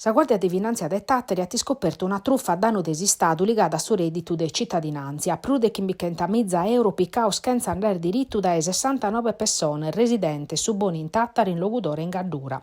Sa Guàrdia de Finàntzia de Tàtari at iscopertu una trufa a dannu de s'Istadu ligada a su rèdditu de citadinàntzia, prus de chimbichentamìgia euro picados chentza nd'aer diritu dae sessantanoe pessones residentes su bonu in Tàtari in Logudoro e in Gaddura.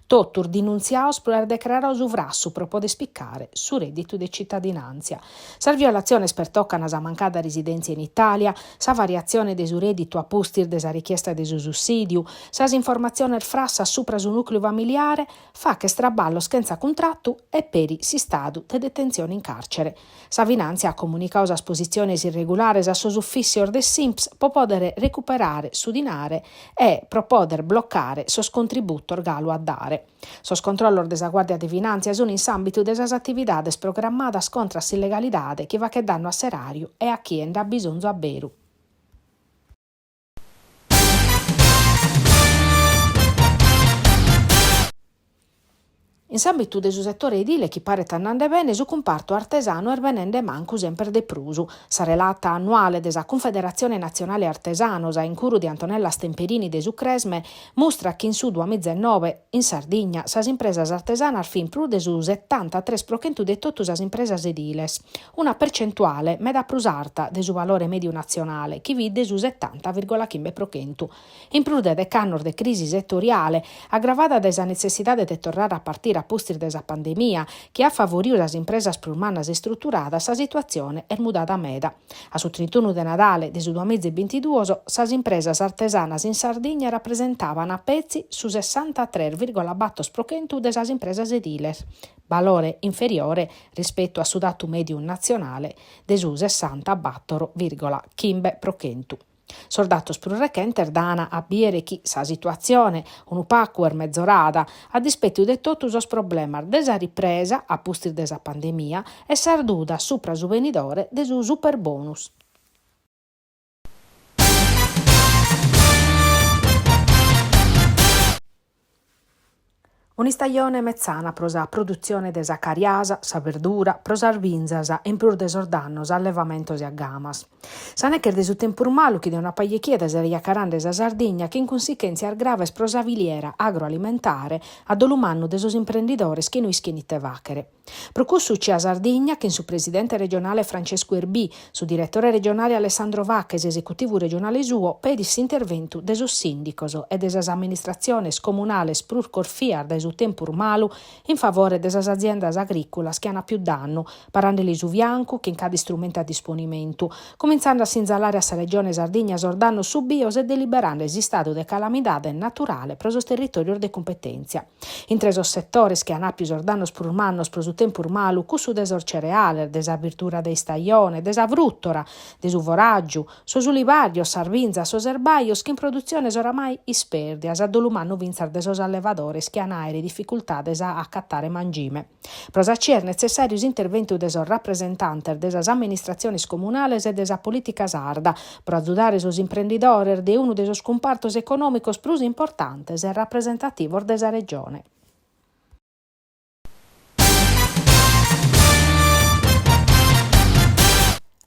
Totus dinuntziados pro aer decraradu su frassu pro poder picare su rèdditu de citadinàntzia. Sas violatziones pertocan sa mancada residèntzia in Itàlia, sa variatzione de su rèdditu a pustis de sa richiesta de su sussìdiu, sas informatziones frassas supra su nùcleu familiare, fagher traballos chentza cuntratu e peri s'istadu de detentzione in càrcere. Sa Finàntzia at comunicadu sas positziones irregulares a sos ufìssios de s'Inps pro pòdere recuperare su dinare e pro pòdere blocare sos contributos galu a dare. Sos controllos de sa Guàrdia de Finàntzia sunt in s'àmbitu de sas atividades programmadas contra a s'illegalidade chi faghet dannu a s'eràriu e a chie nd'at bisonzu a beru. In s'àmbitu de su setore edile chi paret andende bene, su cumpartu artesanu est benende mancu semper de prus. Sa relata annuale de sa Cunfederatzione Natzionale Artesanos a incuru de Antonella Stemperini de su Cresme mustrat chi in su duamiza e noe in Sardigna sas impresas artesanas fin prus de su setantatres pro chentu de totu sas impresas ediles, una percentuale meda prus arta de su valore mèdiu natzionale chi fit de su setanta virgola chimbe pro chentu. In prus de dech'annos de crisi setoriale, agravada dae sa netzessidade de torrare a partire a pustis de sa pandemia, chi at favoridu sas impresas prus mannas e istruturadas, sa situatzione est mudada meda. A su trintunu de Nadale de su duamiza e bintiduos, sas impresas artesanas in Sardigna rapresentaban petzi su sessantatres virgola bator pro chentu de sas impresas ediles, balore inferiore rispetu a su datu mèdiu natzionale de su sessantabator virgola chimbe pro chentu. Sos datos prus rechentes dan a bìere chi sa situatzione unu pacu est mezorada, a dispetu de totu sos problemas de sa ripresa a pustis de sa pandemia e sas dudas supra su benidore de su superbonus. Un'istajone metzana pro sa produtzione de sa cariasa, sa berdura, pro sas binzas, in prus de sos dannos a allevamentos e a gamas. Sa neche est de su tempus malu chi de una paja 'e chidas est jacarande sa Sardigna chin cunsichèntzias graves pro sa filiera agroalimentare a dolu mannu de sos imprendidores chi no ischin ite fàchere. Pro cussu CIA Sardigna, chin su presidente regionale Francesco Erbì, su diretore regionale Alessandro Vacca e s'esecutivu regionale suo, pedit s'interventu de sos sìndicos e de sas amministratziones comunales prus corfias dae su tempus malu in favore de sas aziendas agrìculas chi an àpiu dannu, parandeli su fiancu chin cada istrumentu a disponimentu, cumintzande a sinzalare a sa Regione Sardigna sos dannos subios e deliberande s'istadu de calamidade naturale pro sos territòrios de cumpetèntzia. Intre sos setores chi an àpiu sos dannos prus mannos pro su tempus malu, cussu de sos cereales, de sa birdura de istajone, de sa frùtora, de su foràgiu, sos ulivàrios, sas binzas, sos erbajos, chin produtziones oramai ispèrdias, a dolu mannu fintzas de sos allevadores chi an àere dificultades a acatare mangime. Pro sa CIA est netzessàriu s'interventu de sos rapresentantes de sas amministratziones comunales e de sa polìtica sarda pro azudare sos imprendidores de unu de sos cumpartos econòmicos prus importantes e rapresentativos de sa regione.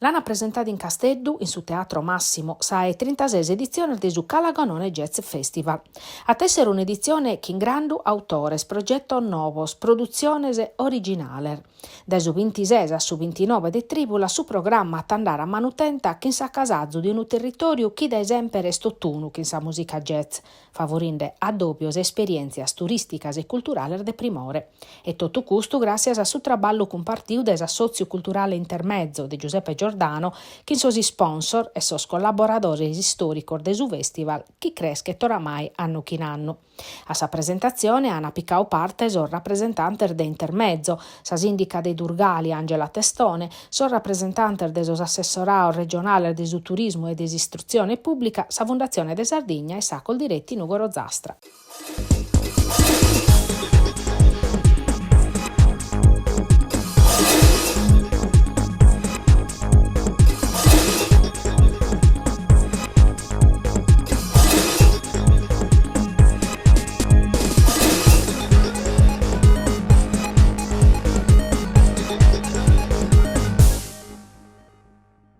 L'ana presentada in Casteddu, in su Teatro Massimo, sa 'e trintases editziones de su Calagonone Jazz Festival. At èssere un'editzione chin grandu autores, progetos novos, produtziones originales. Dae su bintises a su bintinoe de trìbulas su programma at andare a manu tenta chin s'acasazu de unu territòriu chi dae semper est totunu chin sa mùsica jazz, favorinde addòbios e esperièntzias turìsticas e culturales de primore. E totu custu gràssias a su traballu cumpartiu dae s'Assòtziu Culturale Intermezzo de Giuseppe Giordano chin sos isponsor e sos collaboradores istòricos de su fèstival chi creschet oramai annu chin annu. A sa presentatzione an picadu parte sos rapresentantes de Intermezzo, sa sìndica de Durgali Angela Testone, sos rapresentantes de sos assessorados regionales de su turismu e de s'istrutzione pùblica, sa Fundatzione de Sardigna e sa Coldiretti Nùgoro Ozastra.